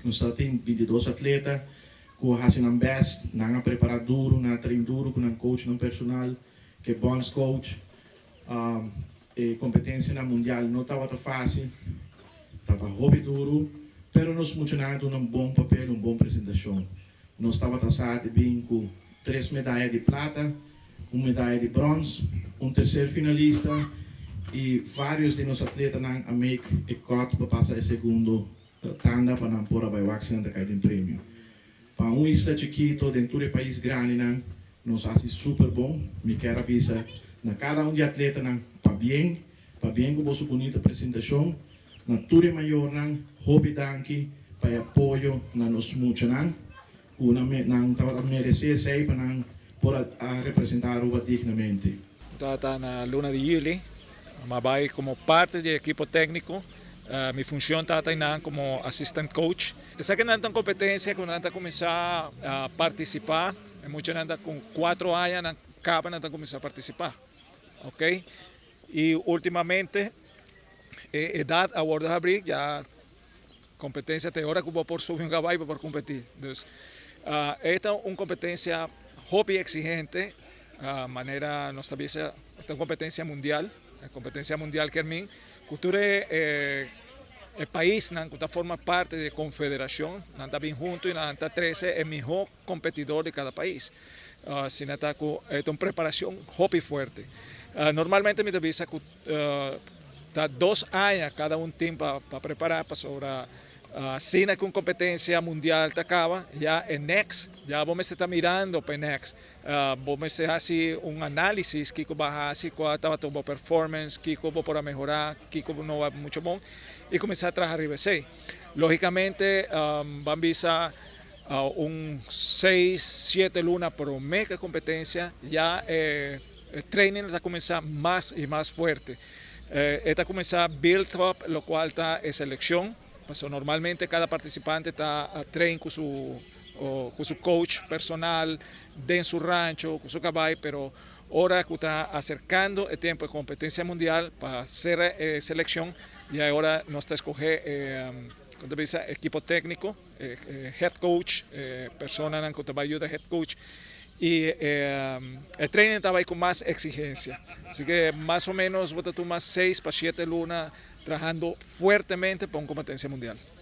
Nos tin 22 atleta ku a hasi nan best, nan a prepará duru, nan a train duru ku nan coach nan personal, ku e bons coach. E kompetensianan mundial no tabata fásil, tabata hopi duru, pero nos muchanan a duna un bon papel, un bon presentashon. Nos tabata sa di bin ku tres medaya di plata, un medaya di bròns, un terser finalista i vários di nos atletanan a make e cut pa pasa e segundo tanda pa nan por a bai wak si nan ta kai den premio. Pa un isla chikitu den tur e pais grandinan, nos a hasi super bon. Mi kier a bisa na kada un di atletanan pabien, pabien ku boso bunita presentashon. Na tur e mayornan, hopi danki pa e apoyo na nos muchanan ku nan nan tabata meresé esei pa nan por a representá Aruba dignamente. Tabata na luna di yüli, mi a bai komo parti di e ekipo tékniko. Mi funshon tabata einan komo assistant coach. Esakinan ta un kompetensia ku nan ta kuminsá partisipá. E muchanan ta ku 4 aña nan kaba nan ta kuminsá partisipá. Ok? I últimamente e edat a wòrdu habrí, ya kompetensia te ora ku bo por subi un kabai bo por kompetí. Dus e ta un kompetensia hopi eksigente, manera nos ta bisa, ta un kompetensia mundial. Kompetensia mundial kier men ku tur e paisnan ku ta forma parti di e konfederashon nan ta bin huntu i nan ta trese e mihó kompetidó di kada pais. Asina ta ku e ta un preparashon hopi fuerte. Normalmente mi ta bisa ku ta 2 aña kada un tim pa prepará, pasobra asina ku un kompetensia mundial ta kaba, ya e next, ya bo mester ta mirando pa e next. Bo mester hasi un análisis kiko bo a hasi, kua tabata bo performance, kiko bo por a mehorá, kiko no a muchu bon i kuminsá traha riba esei. Lógikamente ban bisa un 6, 7 luna promé ku e kompetensia ya e training ta kuminsá mas i mas fuerte. E ta kuminsá build up lokual ta e selekshon, pasobra normalmente kada partisipante ta train ku su coach personal den su rancho, ku su kabai, pero ora ku ta aserkando e tempu di kompetensia mundial pa sera e selekshon, i awor nos ta skohe kon ta bisa, ekipo tékniko, head coach, personanan ku ta bai yuda head coach i e training ta bai ku mas eksigensia. Asina ku mas o ménos bo ta tuma 6 pa 7 luna trahando fuertemente pa un kompetensia mundial.